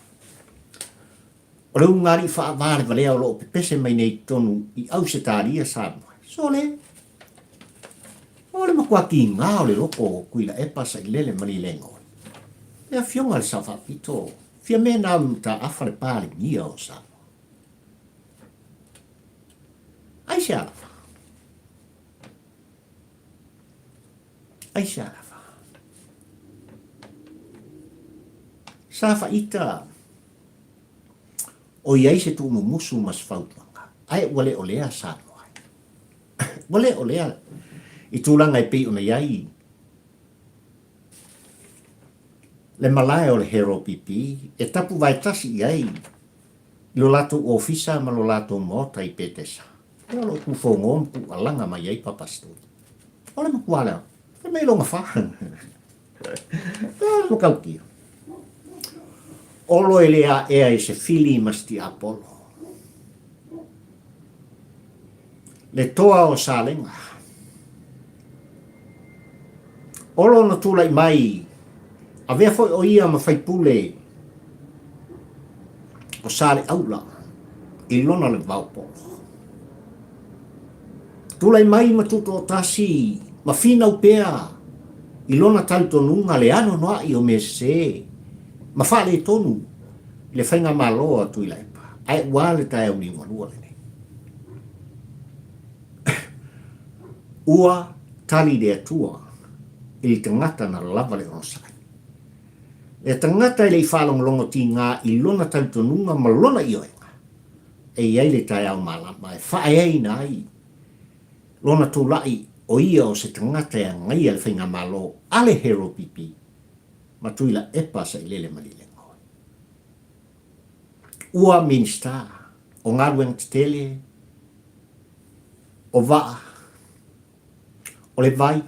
O le ulugalii faavalevalea o lo o pepese mai nei i totonu i Ausetalia, Samoa. Sole! O le matua kīgā o le loko o Tuilaepa, Sailele ma Lilegaoi. Le afioga i le Sao Faapito, Fiame Naomi Mataafa le Palemia o Samoa. Aisea lava? Aisea lava? Sa faita O i ai se tuumumusu ma se fautuaga, ae ua le o lea Samoa ai. Ua le o lea i tulaga e pei ona i ai le malae o le Hero PP e tapuvae tasi i ai i lo latou ofisa ma lo latou maota i Petesa. Lea o lo o tufogo ma tuualaga mai ai Papa Stone. O le matua lea, fai mai lona fa. Ua matautia. Olo e le aea e se fili ma se tiapolo. Le toa o Salega. Olo na tulai mai, avea foi o ia ma faipule o Saleaula i lona le vaopolo. Tulai mai ma tutoatasi ma finau pea i lona talitonuga le anoanoai o mea sese ma faaletonu i le faigamalo a Tuilaepa, ae ua le taeao liugalua lenei. Ua tali le Atua i le tagata na lava le onosai. Le tagata e le i faalogologo tigā i lona talitonuga ma lona ioega, e i ai le taeao malama e faaeaina ai lona tulai o ia o se tagata e agaia le faigamalo a le Hero PP ma Tuilaepa Sailele Malielegaoi. Ua Minisita o Galuega Tetele, o Vaa, o le Vai,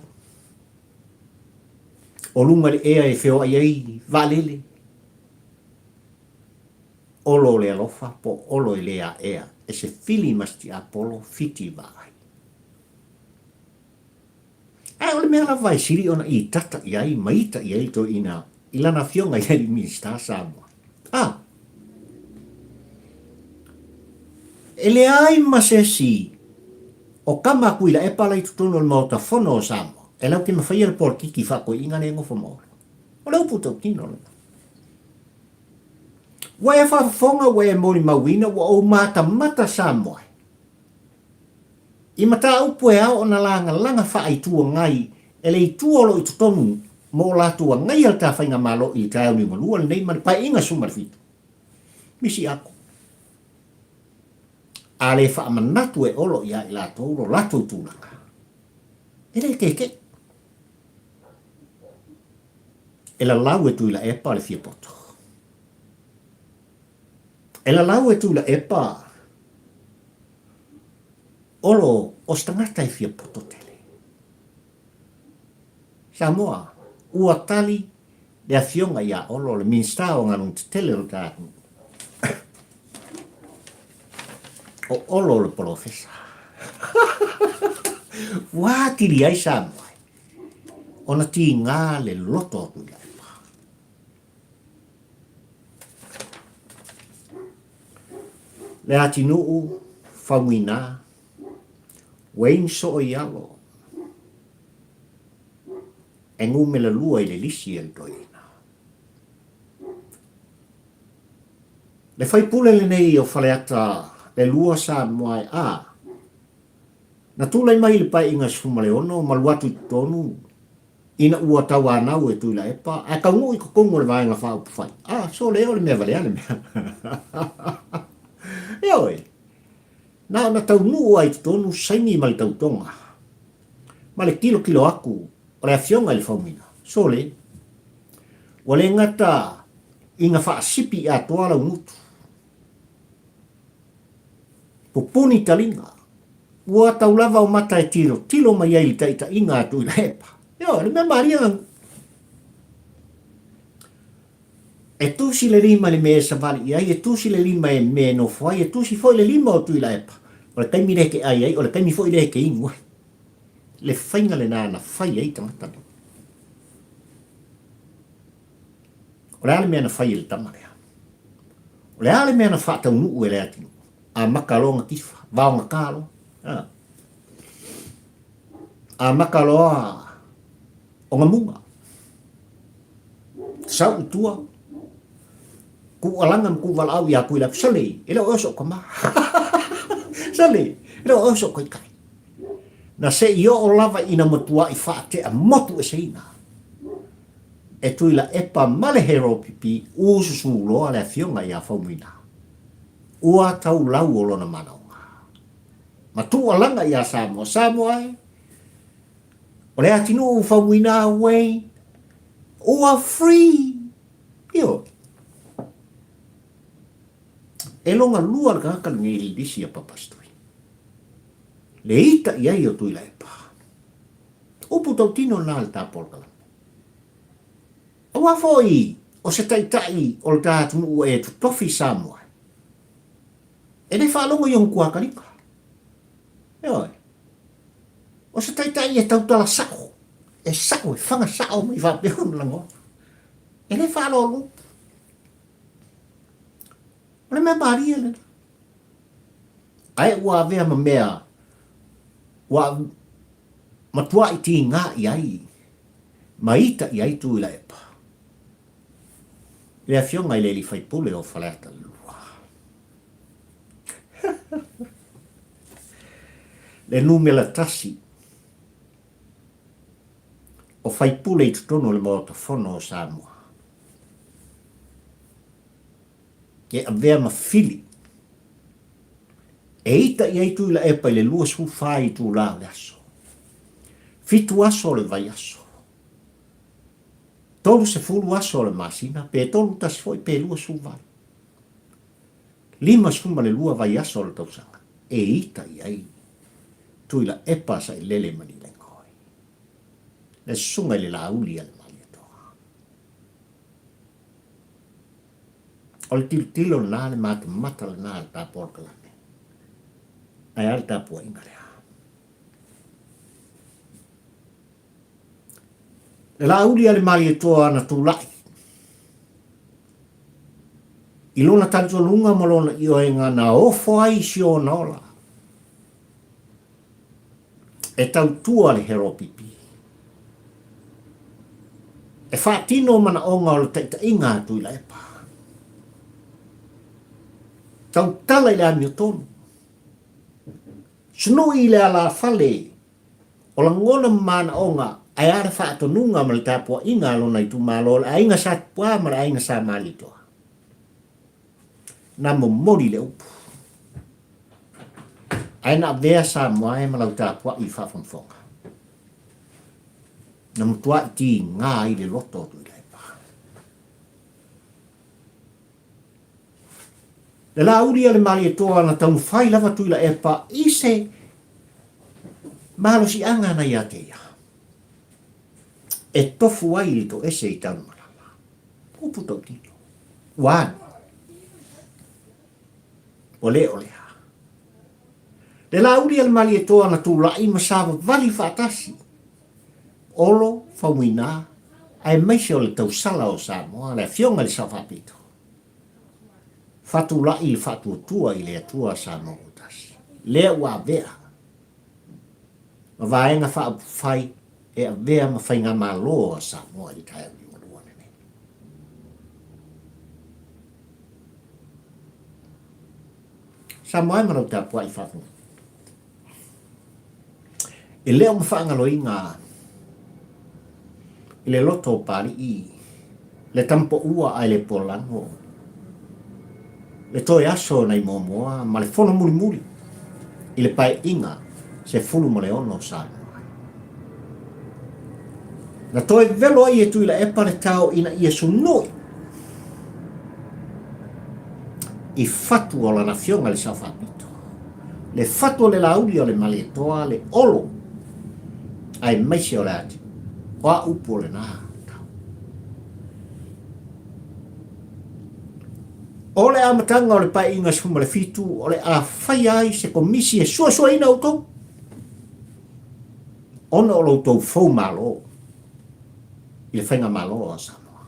o luga i le ea e feoai ai vaalele, Olo o le alofa po o Olo e le aea e se fili ma se tiapolo fiti vaai. Ae o le mea lava e sili ona itata i ai ma ita i ai le toeaina i lana afioga i le alii Minisita Samoa. A! E leai ma se isi o kama a Tuilaepa la i totonu o le Maota Fono o Samoa e latou te mafaia le polokiki faatoeaina lea e nofo ma Olo. O le upu tautino lena. Ua e faafofoga, ua e molimauina, ua ou matamata Samoa i mataupu e ao ona lagalaga faa-Itu Agai e le Itu o lo o i totonu mo o latou agaia le ta faigamalo i le taeao liugalua lenei ma le Paeaiga 17. Misi aku. A le faamanatu e Olo ia i latou lo latou tulaga, e le kekeʻi. E lalau e Tuilaepa le fiapoto. E lalau e Tuilaepa Olo o se tagata e fiapoto tele. Samoa, ua tali le afioga ia Olo, le Minisita o Galuega Tetele o le ta atunuu. O Olo le polofesa. Ua atili ai Samoa. Ona tigā le loto o Tuilaepa. Leatinuu, Faumuina, Ua i ni soo i alo e numera lua i le lisi a le toeaina. Le faipule lenei o Faleata le lua Samoa e a na tulai mai i le paeaiga 16 ma alu atu i totonu ina ua tauanau e Tuilaepa ae taunuu i totonu o le Vaega Faaupufai. A, sole o le mea valea le mea. Ioe, na ona taunuu lava i totonu saini ma le tautoga ma le tilotilo atu o le Afioga i le Faumuina. Sole, ua le gata ina faasipi atoa lau gutu, Pupuni taliga. Ua tau lava o mata e tilotilo mai ai i le taitaiga a Tuilaepa. Ioe, o le mea malie lena. E tusi le lima i le mea e savali i ai, e tusi le lima i le mea e nofo ai, e tusi foi le lima o Tuilaepa. O le taimi lea e te ai ai, o le taimi foi lea e te inu ai. Le faiga lena na fai ai tagata nei. O le a le mea na fai e le tama lea? O le a le mea na faataunuu e le atunuu? Amata loa ona tifa, vaogata loa. A. Amata loa ona muga. Sau i tua, kuualaga ma kuuvalaau ia Tuilaepa, Sole, e le o oe so'u tama. Sole, e le o oe so'u taitai. Na se i oo lava ina matuai faatea motu eseina e Tuilaepa ma le Hero Pipi ususu loa le afioga ia Faumuina. Ua tau lau o lona manaoga. Ma tuualaga ia Samoa, Samoa e, o le atinuu Faumuina uei, ua free. Ioe. E loga lua le tagata lenei i le lisi a Papastui. Le ita i ai o Tuilaepa. Upu tautino lena a le ta polokalame. Aua foi o se taitai o le ta atunuu e totofi Samoa, e le faalogo i ona tuakalika. Ioe. O se taitai e tautala sao, e sao, e faga sao mai faapea ona lagona. E le faaloalo upu. O le mea malie lena. Ae ua avea ma mea ua matuai tiga i ai ma ita i ai Tuilaepa, le afioga i le alii faipule o Faleata 2. Le numera tasi o faipule i totonu o le Maota Fono o Samoa. E avea ma fili e ita i ai Tuilaepa i le 24 itula o le aso, fitu aso o le vaiaso, 30 aso o le masina, pe 31 foi pe 28, 52 vaiaso o le tausaga e ita i ai Tuilaepa Sailele Malielegaoi, le susuga i le Laauli a le Malietoa. O le tilotilo lena, le matamata lena a le ta polokalame. Ae a le tapuaiga lea? Le Laauli a le Malietoa na tulai i lona talitonuga ma lona ioega na ofo ai i si ona ola e tautua le Heropipi, e faatino manaoga o le taitaiga a Tuilaepa. Tautala i le amiotonu, sunui i le alafale o lagona ma manaoga ae a le faatonuga ma le tapuaiga a lona itumalo, le aiga Sa Tupua ma le aiga Sa Malietoa. Na momoli le upu. Ae na avea Samoa e ma lau tapuai i faafogafoga. Na matuai tiga ai le loto o Tuilaepa. Le Laauli a le Malietoa na taumafai lava Tuilaepa i se malosiaga na ia te ia e tofu ai le toese i Tanumalala. Upu tautino. Ua ane. Ua le o lea. Le Laauli a le Malietoa na tulai ma savavali faatasi Olo, Faumuina, aemaise o le tausala o Samoa, le Afioga i le Sao Faapito, faatulai le faatuatua i le Atua Samoa ua tasi, lea ua avea. Ma Vaega Faaupufai e avea ma Faigamalo a Samoa i le taeao liugalua lenei. Samoa e ma lau tapuai faafofoga. E le o mafaagaloina i le loto o Papalii le tamapoua ae le polago, le toe aso nai Moamoa ma le fono mulimuli i le paeaiga 16 o Samoa. Na toe velo ai e Tuilaepa le tao ina ia sunui i fatu o lana afioga i le Sao Faapito. Le fatu o le Laauli o le Malietoa, le Olo, aemaise o le Ati. O a upu o lena tau? O le amataga o le Paeaiga 17, o le a faia ai se komisi e suasuaina outou, ona o lo outou fou malo i le Faigamalo a Samoa.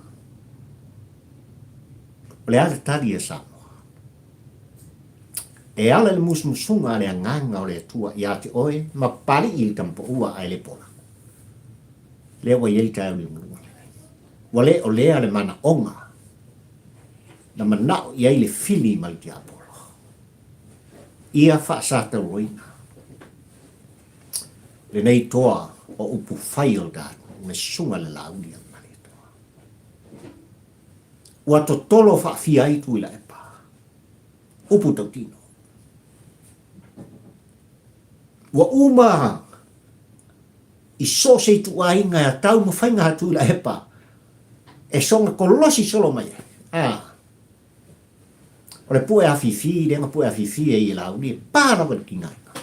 O le a le tali a Samoa? E ala i le musumusuga a le Agaga o le Atua ia te oe ma Papalii i le tamapoua ae le pola. Lea ua i ai le taeao liugalua lenei. Ua le o lea le manaoga na manao i ai le fili ma le tiapolo. Ia faasatauloina lenei toa o upu fai o le tatou, le susuga i le Laauli a le Malietoa. Ua totolo faafia ai Tuilaepa. Upu tautino. Ua uma i so o se ituaiga e atau ma faiga a Tuilaepa e soga kolosi solo mai ai. A, o le pue afifi, lea na pue afifi ai e Laauli, e pa lava i le tigaina.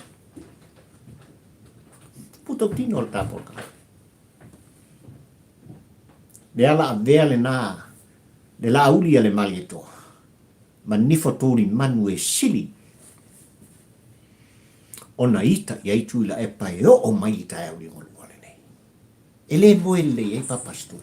Upu tautino o le tapolokala. Le ala avea lena le Laauli a le Malietoa ma nifo tuli manu e sili ona ita i ai Tuilaepa e oo mai i taeao liugalua lenei. E le moe lelei ai Papa Stui.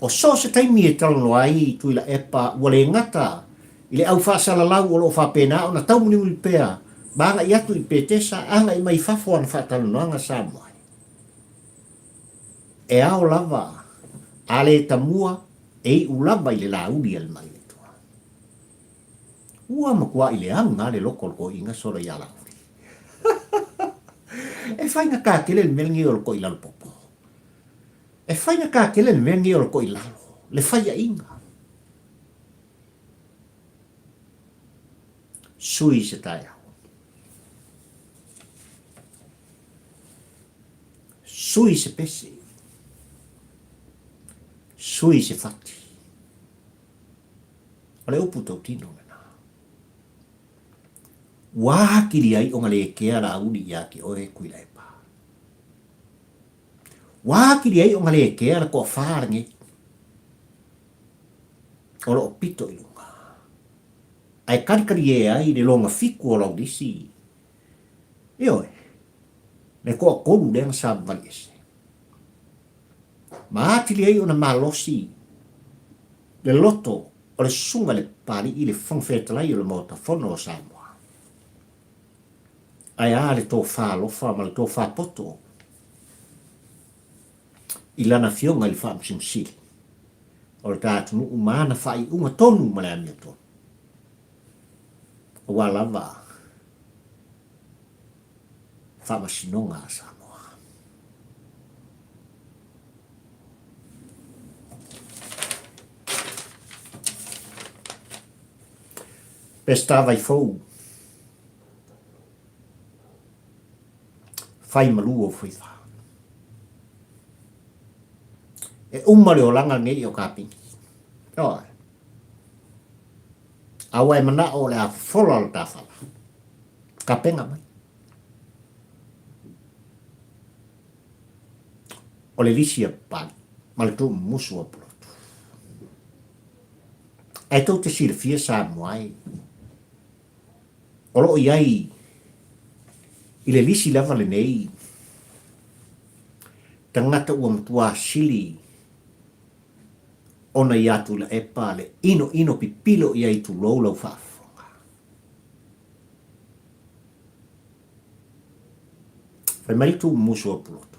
O so o se taimi e talanoa ai Tuilaepa ua le gata i le au faasalalau o lo o faapena ona taumulimuli pea ma agai atu i Petesa, agai mai fafo ana faatalanoaga Samoa ai. E ao lava a le tamua e iu lava i le Laauli a le Malietoa. Ua matuai leaga le loko o le toeaina solo ia Laauli. E faigata tele le mea lenei o le toilalo popo. E faigata tele le mea lenei o le toilalo, le faiaina. Sui se taeao. Sui se pese. Sui se fati. O le upu tautino lena. Ua atili ai ona le kea Laauli ia te oe Tuilaepa. Ua atili ai ona le kea le toafa lenei o lo o pito i luga. Ae kalikalie ai le loga fiku o Laulisi, ioe, le toatolu lea na savavali ese. Ma atili ai ona malosi le loto o le Susuga i le Papalii, le Fofoga Fetalai o le Maota Fono o Samoa. Ae a le tofa alofa ma le tofa poto i lana Afioga i le Faamasino Sili o le ta atunuu ma ana faaiuga tonu ma le amiotonu, aua lava Faamasinoga a Samoa. Peseta Vaifou, fai malu ou faiva. E uma le olaga lenei o Kapiki. Ioe. A ua e manao o le a fofola le ta fala. Tapena mai. O le lisi a Papalii ma le tuumumusu a Pulotu. Ae tou te silafia Samoa e, o lo o i ai i le lisi lava lenei tagata ua matua sili ona iā Tuilaepa le inoino pipilo i ai tulou lau faafofoga. Fai mai le tuumusu o Puloto.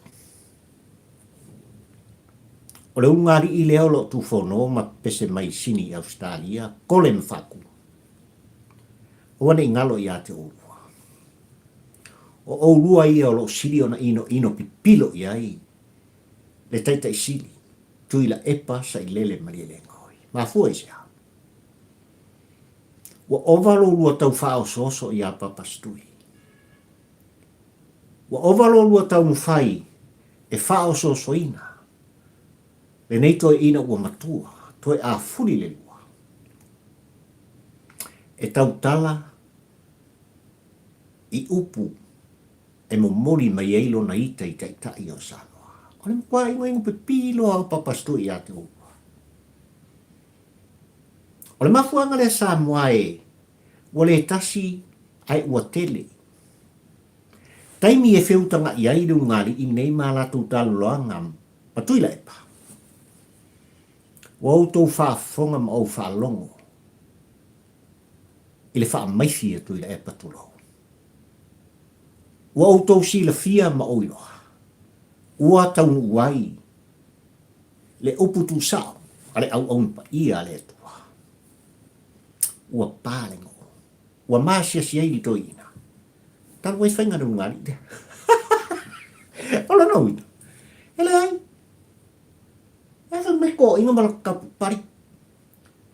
O le ulugalii lea o lo o tufono ma pepese mai i Sini i Ausetalia, kole ma faaku. Aua ne i galo ia te oulua. O oulua ia o lo o sili ona inoino pipilo i ai le Taitai Sili, Tuilaepa Sailele Malielegaoi. Mafua i se a? Ua ova lo lua tau faaosooso iā Papa Setui. Ua ova lo lua taumafai e faaosoosoina lenei toeaina ua matua, toe afuli le lua. E tautala i upu e momoli mai ai lona ita i taitai o Samoa. O le matua inoino pipii loa o Papa Setui iā te oulua. O le mafuaaga lea Samoa e, ua le tasi ae ua tele. Taimi e feutagaʻi ai le ulugalii nei ma a latou taloloaga ma Tuilaepa. Ua outou faafofoga ma ou faalogo i le faamaifi a Tuilaepa tulou. Ua outou silafia ma ou iloa, ua taunuu ai le upu tuusao a le auauna paia a le Atua. Ua pa le goo. Ua maasiasi ai le toeaina. Talu ai faiga le ulugalii lea. O lona uiga, e leai. E fai mai toaiga ma laka pali.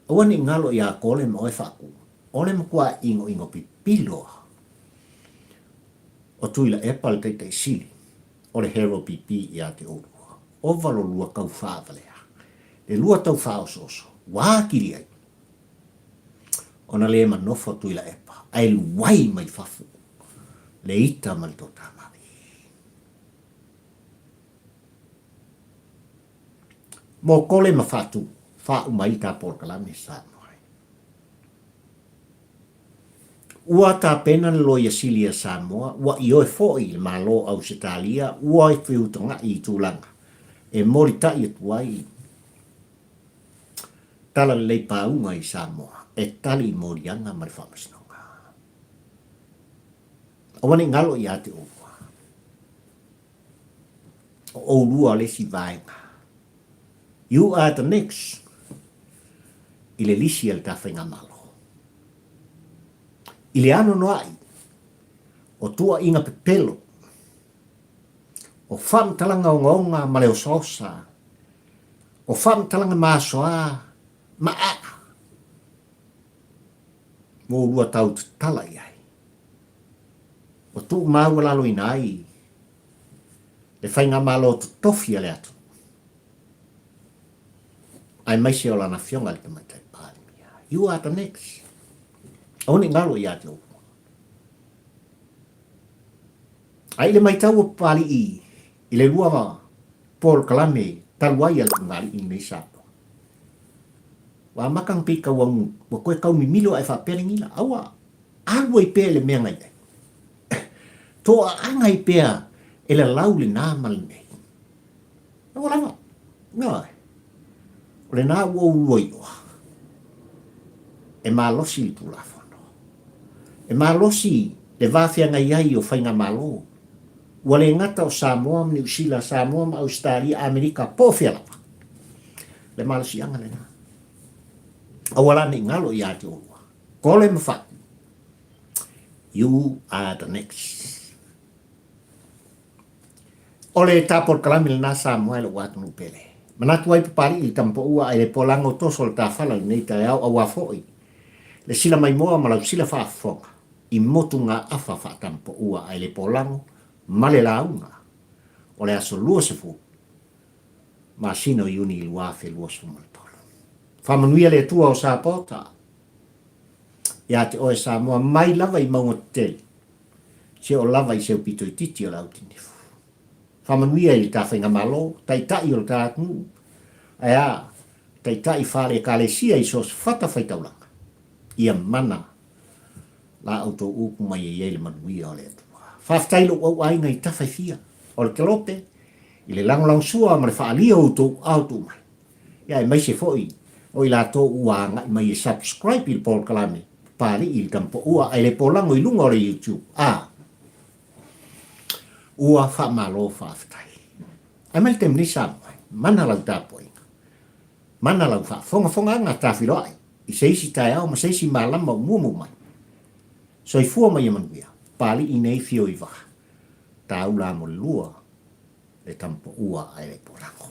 Aua ne i galo iā Kole ma oe Faaku. O le matua inoino pipilo lava o Tuilaepa le Taitai Sili o le Hero PP iā te oulua. Ova lo lua tau faavalea, le lua tau faaosooso, ua atili ai ona le manofo Tuilaepa ae luai mai fafo le ita ma le toatamai. Mo Kole ma Faatu, faauma ai le ta polokalame Samoa ai. Ua tapena le Loia Sili a Samoa, ua ioe foi le Malo o Ausetalia ua feutagaʻi i tulaga e molitaʻi atu ai talalelei pauga i Samoa e tali i moliaga ma le faamasinoga. Aua ne i galo ia te oulua. O oulua le isi vaega. You are the next i le lisi a le ta faigamalo. I le anoanoai o tuuaiga pepelo, o faamatalaga ogaoga ma le osaosa, o faamatalaga masoa ma aa, mo oulua tau tatala i ai. Ua tuumaualaloina ai le faigamalo totofi a le atunuu, aemaise o lana Afioga i le Tamaitai Palemia. You are the next. Aua ne i galo ia te outou. A i le matau o Papalii i le lua polokalame talu ai a le ulugalii lenei Samoa, ua amata ona pei tau ua toe tau mimilo ae faapea le gila, aua, alu ai pea i le mea na i ai. Toaaga ai pea e lalau lena ma lenei. Aua lava. Ioe. O lena ua ou lua iloa. E malosi le Tulafono. E malosi le va feagai ai o faigamalo. Ua le gata o Samoa ma Niu Sila, Samoa ma Ausetalia, Amerika, po o fea lava. Le malosiaga lena. Aua la ne i galo ia te oulua. Kole ma fai. You are the next. O le ta polokalame lena Samoa e lou atunuu pele. Manatu ai Papalii i le tamapaua ae le polago toso le tafala i lenei taeao auā foi le sila maimoa ma lau sila faafofoga i motugaafa faatamapaua ae le polago ma le lauga o le aso 20 masina o Iuni 2023. Faamanuia le Atua o Sapota ia te oe Samoa mai lava i mauga tetele seoo lava i seu pito itiiti o le autinifu. Faamanuia i le ta faigamalo, taitai o le ta atunuu, ae a, taitai faale-ekalesia i so o se fatafaitaulaga, ia mana la outou upu mai e i ai le manuia o le Atua. Faafetai i lou au aiga i tafa e fia o le kelope, i le lagolagosua ma le faaalia o outou ao tuu mai, ia aemaise foi o i latou ua agai mai e subscribe i le polokalame Papalii i le Tamapaua ae le polago i luga o le YouTube. A. Ua faamalo faafetai. Ae mai le taimi nei Samoa, mana lau tapuaiga, mana lau faafogafogaaga tafiloai i se isi taeao ma se isi malama o muamua mai. Soifua ma ia manuia, Papalii nei fio i vaa, taula mo le lua, le tama paua ae le polago.